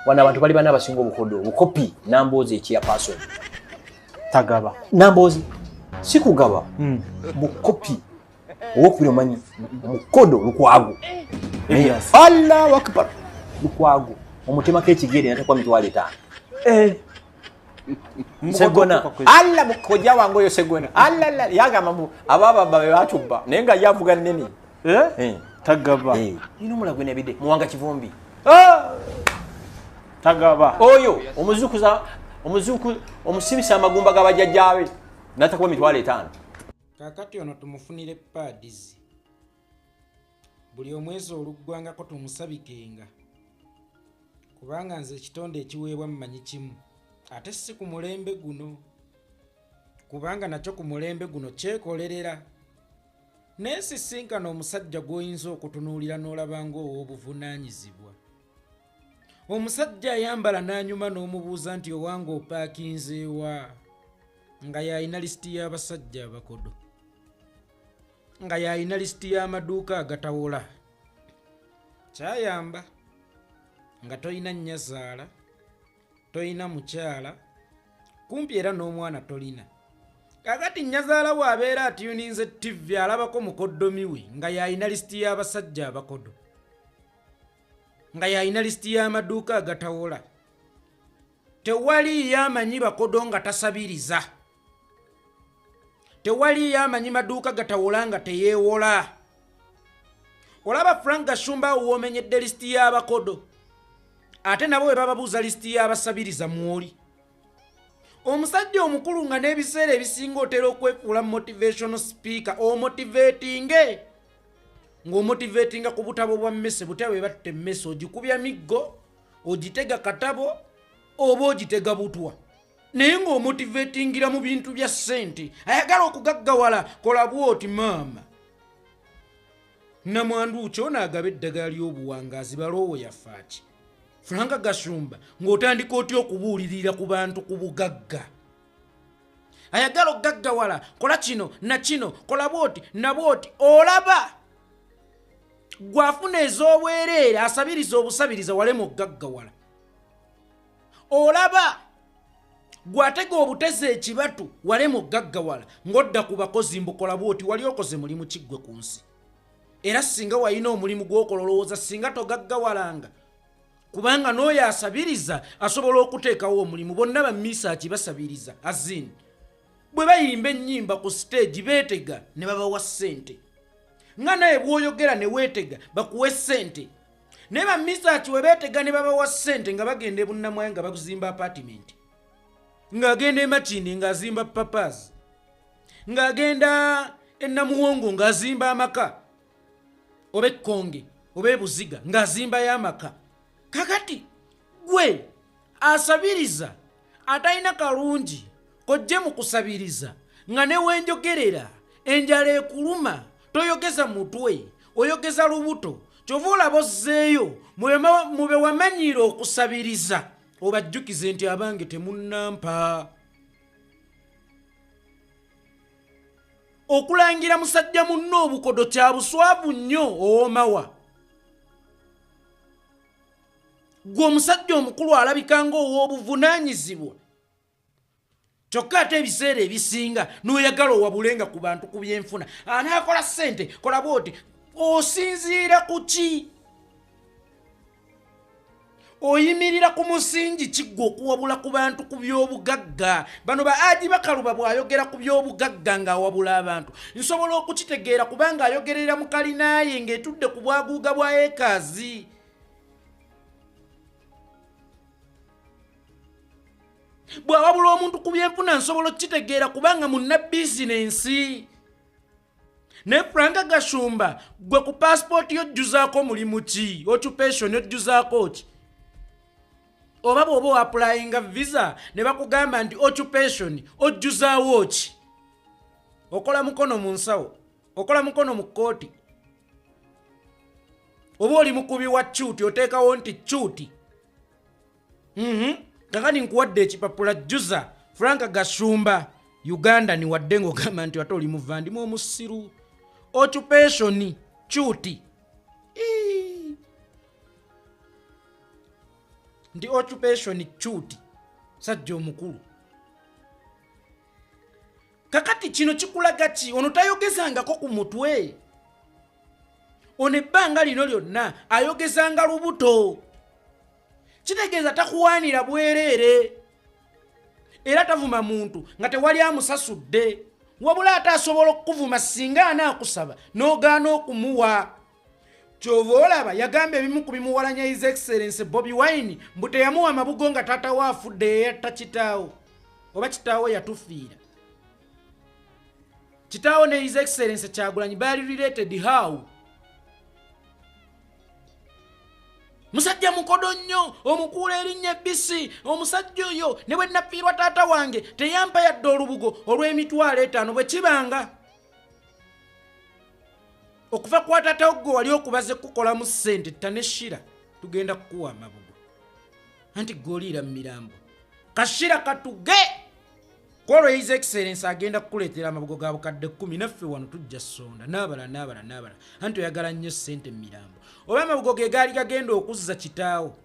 Wano abantu bali bana abasinga obukodo obukopi. Namboozi ekiya person Tagaba. Namboozi si kugaba. Mukopi owokubiri omanyi mukodo Lukwago. Elias. Allahu akbar, Lukwago omutemako ekigere natekwa 50,000. Segona alla mukojja wange oyo Segona alla yagamba mbu abababa be batubba naye nga yavuga nnene. Eh? Tagaba. Nina omulala gwe nabidde, Muwanga Kivumbi. Ah! Tagaba. Oyo omuzukuza omuzuku omusibisa amagumba g'abajjajjaabe natakuba 50,000. Kaakati ono tumufunire paadizi buli omwezi oluggwangako tumusabikenga, kubanga nze ekitonde ekiweebwa mmanyi kimu, ate si ku mulembe guno, kubanga nakyo ku mulembe guno kyekolerera. Naye sisinkana omusajja gw'oyinza okutunuulira n'olaba ng'ow'obuvunaanyizibwa, omusajja ayambala n'anyuma n'omubuuza nti owange opaakinzeewa, nga y'alina lisiti y'abasajja abakodo, nga y'alina lisiti y'amaduuka agatawola. Kyayamba nga tolina nnyazaala, tolina mukyala, kumpi era n'omwana tolina. Kaakati nnyazaala bw'abeera atyuninze ttivi alabako mukoddomi we nga y'alina lisiti y'abasajja abakodo, nga y'alina lisiti y'amaduuka agatawola. Tewaliiyo amanyi bakodo nga tasabiriza, tewaliiyo amanyi maduuka gatawola nga teyeewola. Olaba Frank Gashumba awo w'omenyedde lisiti y'abakodo, ate nabo bwe bababuuza lisiti y'abasabiriza mwoli. Omusajja omukulu nga n'ebiseera ebisinga otera okwefuula motivational speaker, omotivatinge ng'omotivatinga ku butabo bwa mmese, butya bwe batta emmese, ogikubya miggo, ogitega katabo oba ogitega butwa, naye ng'omotivatingira mu bintu bya ssente. Ayagala okugaggawala, kola bw'oti maama namwandu kyo onaagaba eddagala ly'obuwangaazi baloowo yafaaki. Frank Gashumba ng'otandika otya okubuulirira ku bantu ku bugagga? Ayagala okugaggawala, kola kino na kino, kola bw'oti na bw'oti. Olaba gw'afuna ez'obwereere asabiriza obusabiriza walema okugaggawala. Olaba gw'atega obutezi ekibatu walema okugaggawala, ng'odda ku bakozi mbukola bw'oti, wali okoze mulimu kiggwe ku nsi. Era singa walina omulimu gw'okola olowooza singa togaggawalanga, kubanga n'oyo asabiriza asobola okuteekawo omulimu. Bonna bamisaaki basabiriza azin bwe bayimba ennyimba ku siteegi beetega ne babawa ssente, nga naye bw'oyogera ne weetega bakuwe ssente. Naye bamisaaki we beetega ne babawa ssente nga bagenda ebunnamwayo nga baguzimba apaatimenti, ng'agenda emakindi ng'azimba papazi, ng'agenda enamuwongo ng'azimba amaka, oba ekkonge oba ebuziga ng'azimbayo amaka. Kakati gwe asabiriza atalina kalungi kojje mu kusabiriza, nga ne wenjogerera enjala ekuluma, toyogeza mutwe, oyogeza lubuto. Kyova olaba ozzeeyo mube wamanyiira okusabiriza, obajjukize nti abange temunnampa. Okulangira musajja munno obukodo kya buswavu nnyo owoomawa. Gwe omusajja omukulu alabika ng'ow'obuvunaanyizibwa, kyokka ate ebiseera ebisinga n'oyagala owabulenga ku bantu ku byenfuna. Anaakola ssente, kola bw'oti. Osinziira ku ki? Oyimirira ku musingi kiggwa okuwabula ku bantu ku by'obugagga? Bano ba Aji Bakaluba bw'ayogera ku by'obugagga ng'awabula abantu, nsobola okukitegeera kubanga ayogerera mu kalinaaye ng'etudde ku bwaguuga bwa ekaazi. Bw'awabula omuntu ku byenfuna nsobola okukitegeera kubanga munna bizinensi. Naye Frank Gashumba gwe ku paasipooti yo ojjuzaako mulimu ki? Occupation ojjuzaako ki? Oba bw'oba oapulayinga visa ne bakugamba nti occupation ojjuzaawo ki? Okola mukono mu nsawo, okola mukono mu kkooti, oba oli mukubi wa cuuti oteekawo nti cuuti. Kakati nkuwadde ekipapula jjuza Frank Gashumba Uganda, ni wadde ng'ogamba nti ate oli muvandimu omusiru. Occupation cuuti. Nti occupation chuti sajja omukulu. Kakati kino kikulaga ki? Ono tayogezangako ku mutwe. Ono ebbanga lino lyonna ayogezanga lubuto. Kitegeeza takuwaanira bwereere. Era tavuma muntu nga tewali amusasudde. Wabula ate asobola okukuvuma singa anaakusaba n'ogaana okumuwa. Ky'ova olaba yagamba ebimu ku bimuwalanya His Excellency Bobi Wine mbu teyamuwa amabugo nga taata we afudde yeyatta kitaawo. Oba kitaawo yatufiira. Kitaawo ne His Excellency Kyagulanyi bali related how? Musajja mukodo nnyo, omukuula erinnya ebbisi, omusajja oyo ne bwe nafiirwa taata wange teyampa yadde olubugo olw'emitwalo 5 bwe kibanga. Okuva kwa taata wo gwe wali okubaze kukolamu ssente taneshira tugenda kukuwa amabugo. Anti goliira mu mirambo. Kashira katuge! Kwolwo His Excellency agenda kukuleetera amabugo ga bukadde 10 naffe wano tujja sonda n'abala n'abala n'abala. Anti oyagala nnyo ssente mu mirambo. Oba amabugo ge gaali gagenda okuzza kitaawo.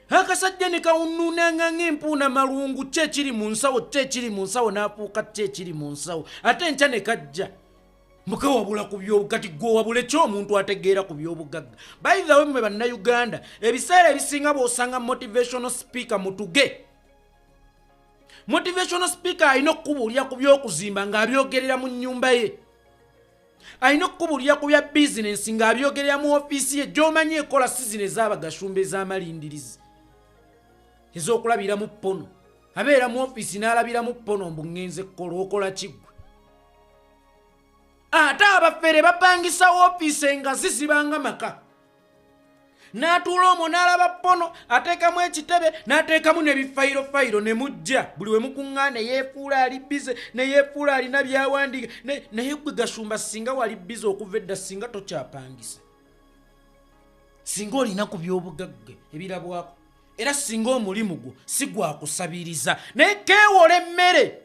Akasajja ne kawunuunanga ng'empuuna malungu, ki ekiri mu nsawo, ki ekiri mu nsawo, n'afuuka ki ekiri mu nsawo. Ate enkya ne kajja. Mukawabula ku by'obugagga, gwe wabule ki omuntu ategeera ku by'obugagga. By the way, mmwe Bannayuganda, ebiseera ebisinga bw'osanga motivational speaker mutuge. Motivational speaker alina okukubuulira ku by'okuzimba ng'abyogerera mu nnyumba ye. Alina okukubuulira ku bya bizinensi ng'abyogerera mu ofiisi ye gy'omanyi ekola sizini ez'abagashumba ez'amalindirizi. Ez'okulabiramu ppono. Abeera mu ofiisi n'alabiramu ppono mbu ŋŋenze kukola, okola ki ggwe? Ate abafere bapangisa ofiisi engazi zibanga maka. N'atuula omwo n'alaba ppono, ateekamu ekitebe, n'ateekamu ne bifayirofayiro ne mujja. Buli we mukuŋŋaana yeefuula ali bize, ne yeefuula alina by'awandiika. Naye gwe Gashumba singa wali bize okuva edda singa tokyapangisa. Singa olina ku by'obugagga ebirabwako. Era singa omulimu gwo si gwa kusabiriza. Naye keewola emmere.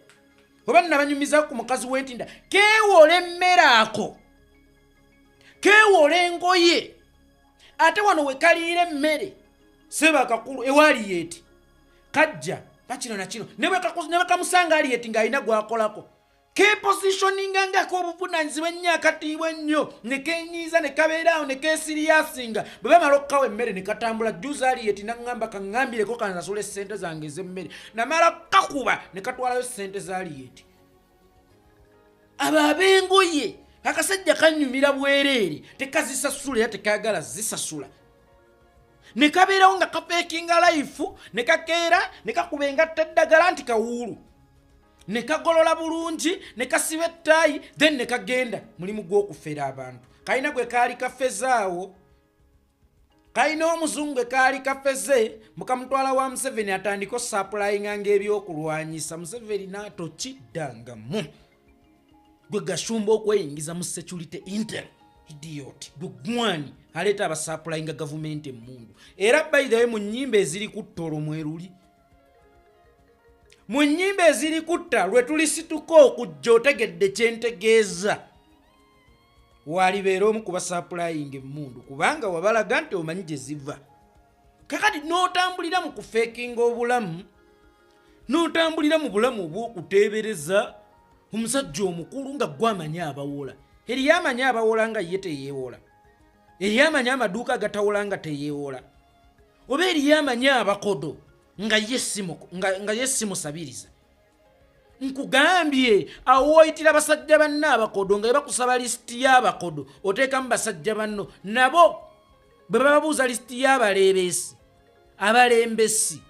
Oba nabanyumiza ku mukazi w'entinda, keewola emmere ako. Keewola engoye. Ate wano we kaliira emmere seba kakulu ewa Aliyeti kajja bakino na kino ne bwe kamusanga Aliyeti ng'alina gw'akolako kepositioninga ng'ako obuvunaanyizibwa ennyo akatiibwa ennyo ne kenyiiza ne kabeera awo ne keesiriyasinga bwe bamala okukawa emmere ne katambula. Juzi Aliyeti n'aŋŋamba kaŋŋambireko kansasule ssente zange ez'emmere, namala kakuba ne katwalayo ssente za Aliyeti. Abo ab'engoye akasajja kanyumira bwereere tekazisasula era tekaagala zisasula ne kabeerawo nga kafeekinga life ne kakeera ne kakuba engatta eddagala nti kawuulu ne kagolola bulungi ne kasiba ettaayi then ne kagenda mulimu gw'okufera abantu. Kalina gwe kaali kafezaawo, kalina omuzungu gwe kaali kafeze mukamutwala wa Museveni atandike osapulayinga ng'ebyokulwanyisa. Museveni n'atokiddangamu. Gwe Gashumba okweyingiza mu security intel idiot gwe gwani aleeta abasapulayinga gavumenti emmundu. Era by the way mu nnyimba eziri ku ttolo mweruli, mu nnyimba eziri kutta lwe tulisituka okujja otegedde kyentegeeza, walibeera omu ku basapulayinga emmundu kubanga wabalaga nti omanyi gye ziva. Kakati n'otambulira mu kufeekinga obulamu, n'otambulira mu bulamu obw'okuteebereza omusajja omukulu nga gwe amanyi abawola. Eriyo amanyi abawola nga ye teyeewola, eriyo amanyi amaduuka agatawola nga teyeewola, oba eriyo amanyi abakodo nga ye si musabiriza. Nkugambye awo woyitira basajja banno abakodo nga bakusaba lisiti y'abakodo oteekamu basajja banno, nabo bwe bababuuza lisiti y'abaleebeesi, abalembesi,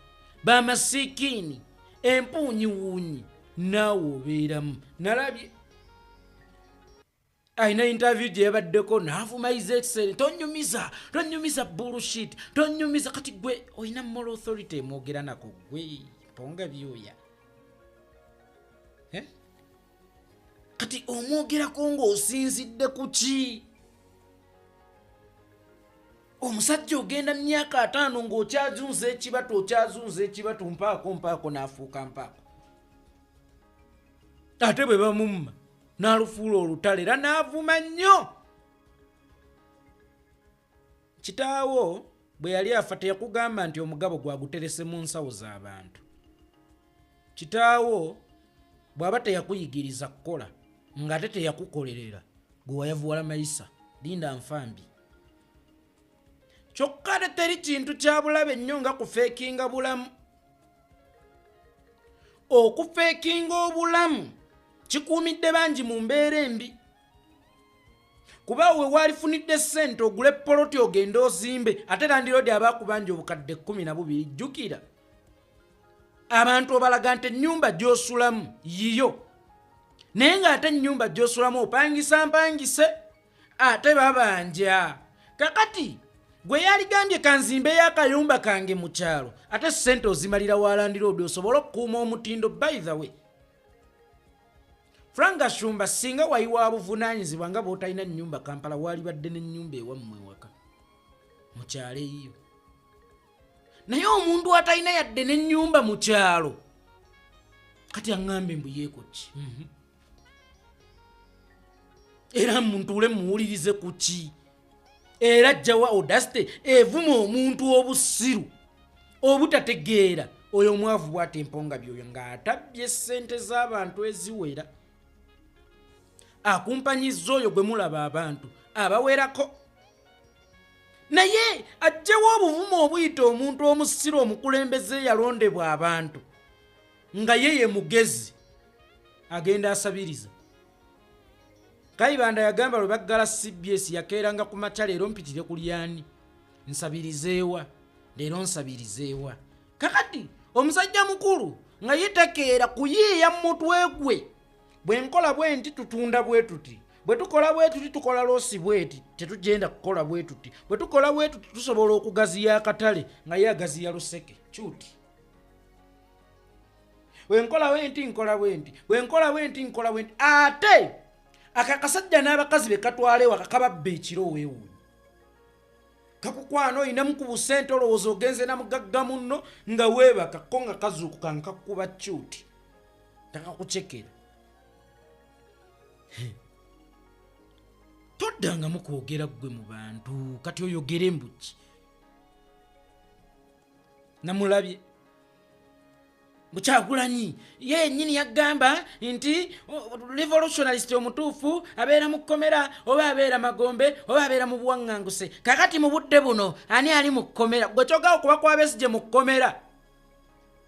bamasiikiini, empuunyiwuunyi, naawe obeeramu. Nalabye alina interview gye yabaddeko n'avuma His Excellency, tonyumiza, tonyumiza bullshit, tonyumiza. Kati gwe olina moral authority emwogera nako gwe mponga byoya. Kati omwogerako ng'osinzidde ku ki? Omusajja ogenda myaka 50 ng'okyazunza ekibatu, okyazunza ekibatu mpaako mpaako n'afuuka mpaako. Ate bwe bamumma n'alufuula olutale era n'avuma nnyo. Kitaawo Bwe yali afa teyakugamba nti omugabo gwaguterese mu nsawo z'abantu. Kitaawo bw'aba teyakuyigiriza kukola ng'ate teyakukolerera, gwe wayavuwala mayisa, linda nfambi. Kyokka ate teri kintu kya bulabe nnyo nga kufeekinga bulamu. Okufeekinga obulamu kikuumidde bangi mu mbeera embi. Kuba we walifunidde ssente ogule poloti ogende ozimbe, ate landiroodi abaakubanja obukadde 12. Jjukira abantu obalaga nti ennyumba gy'osulamu yiyo, naye ng'ate ennyumba gy'osulamu opangisa mpangise, ate babanja. Kakati gwe yaligambye kanzimbeyo akayumba kange mu kyalo, ate ssente ozimalira wa landiroodi osobole okukuuma omutindo. By the way, Frank Gashumba, singa wayiwa buvunaanyizibwa nga bw'otalina nnyumba Kampala, waalibadde n'ennyumba ewammwe ewaka mu kyalo eyiyo. Naye omuntu atalina yadde n'ennyumba mu kyalo kati aŋŋambe mbu yeeko ki? Era muntuule muwulirize ku ki? Era ajjawa audacity evuma omuntu obusiru obutategeera oyo omwavu bw'ate emponga byoyo ng'atabbye ssente z'abantu eziwera. Akumpanyizza oyo gwe mulaba abantu abawerako, naye ajjawo obuvumu obuyita omuntu omusiru omukulembeze eyalondebwa abantu nga ye ye mugezi agenda asabiriza. Kayibanda yagamba lwe baggala CBS yakeeranga ku makya, leero mpitire ku lyani nsabirizeewa, leero nsabirizeewa. Kakati omusajja mukulu nga ye takeera kuyiiya mu mutwe gwe, bwe nkola bwe nti tutunda bwe tuti, bwe tukola bwe tuti tukola loosi bweti, tetugenda kukola bwe tuti, bwe tukola bwe tuti tusobola okugaziya akatale, nga ye agaziya luseke kyuti. Bwe nkola bwe nti nkola bwe nti, bwe nkola bwe nti nkola bwe nti. Ate akakasajja n'abakazi be katwala ewaka kababba ekiro weewuunye. Kakukwana oyinamu ku busente olowooza ogenze na mugagga munno nga weebaka, ko nga kazuukuka nga kakukuba kyuti takakucekera. Toddangamu kwogera ggwe mu bantu, kati oyogere mbuki? Namulabye Bukyagulanyi ye yennyini yagamba nti revolutionalist omutuufu abeera mu kkomera oba abeera magombe oba abeera mu buwaŋŋanguse. Kakati mu budde buno ani ali mu kkomera? Gwe kyogawo kuba kwa Besigye mu kkomera.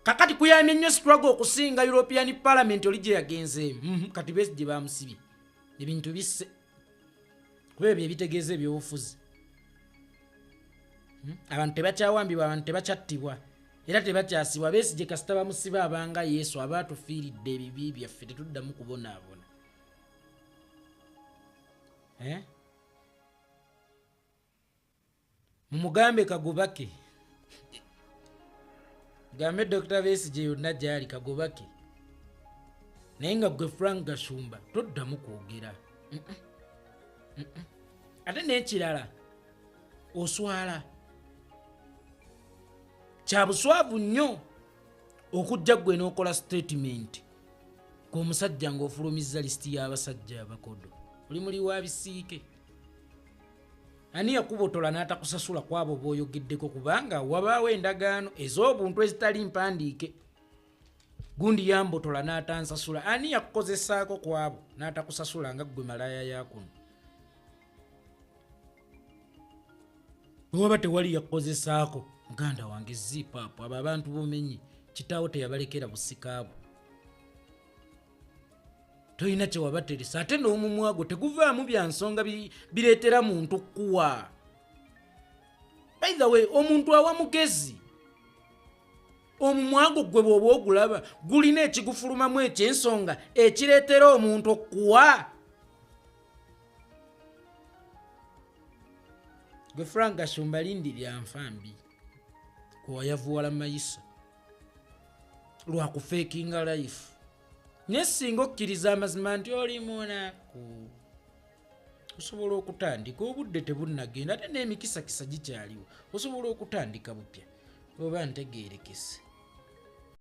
Kakati kuyambye nnyo struggle okusinga European Parliament oli gye yagenzeemu. Kati Besigye bamusibye, ebintu bisse kuba ebyo ebitegeeza ebyobufuzi. Abantu tebakyawambibwa, abantu tebakyattibwa, era tebakyasibwa. Besigye kasita bamusiba abanga Yesu aba atufiiridde ebibi byaffe, tetuddamu kubonaabona. Mumugambe kagobake, gambe Dr. Besigye yonna gy'ali kagobake. Naye nga gwe Frank Gashumba toddamu kwogera. Ate n'ekirala oswala. Kya buswavu nnyo okujja ggwe n'okola statement gwe omusajja ng'ofulumizza lisiti y'abasajja abakodo. Oli muli wa bisiike. Ani yakubotola n'atakusasula ku abo b'oyogeddeko? Kubanga wabaawo endagaano ez'obuntu ezitali mpandiike. Gundi yambotola n'atansasula. Ani yakukozesaako ku abo n'atakusasula nga ggwe malaaya ya kuno? Bwe waba tewali yakukozesaako, muganda wange, zipaapu abo abantu bomenye kitaawo teyabalekera busika bwo, tolina kye wabateresa, ate n'omumwa gwo teguvaamu bya nsonga bireetera muntu kuwa. By the way, omuntu awa mugezi omumwa gwo gwe bw'oba ogulaba gulina ekigufulumamu eky'ensonga ekireetera omuntu okuwa. Gwe Frank Gashumba lindi lya nfa mbi kwewayavuwala mayisa lwakufeekinga life, naye singa okkiriza amazima nti oli munaku osobola okutandika, obudde tebunnagenda, ate n'emikisakisa gikyaliwo, osobola okutandika bupya oba ntegeerekese.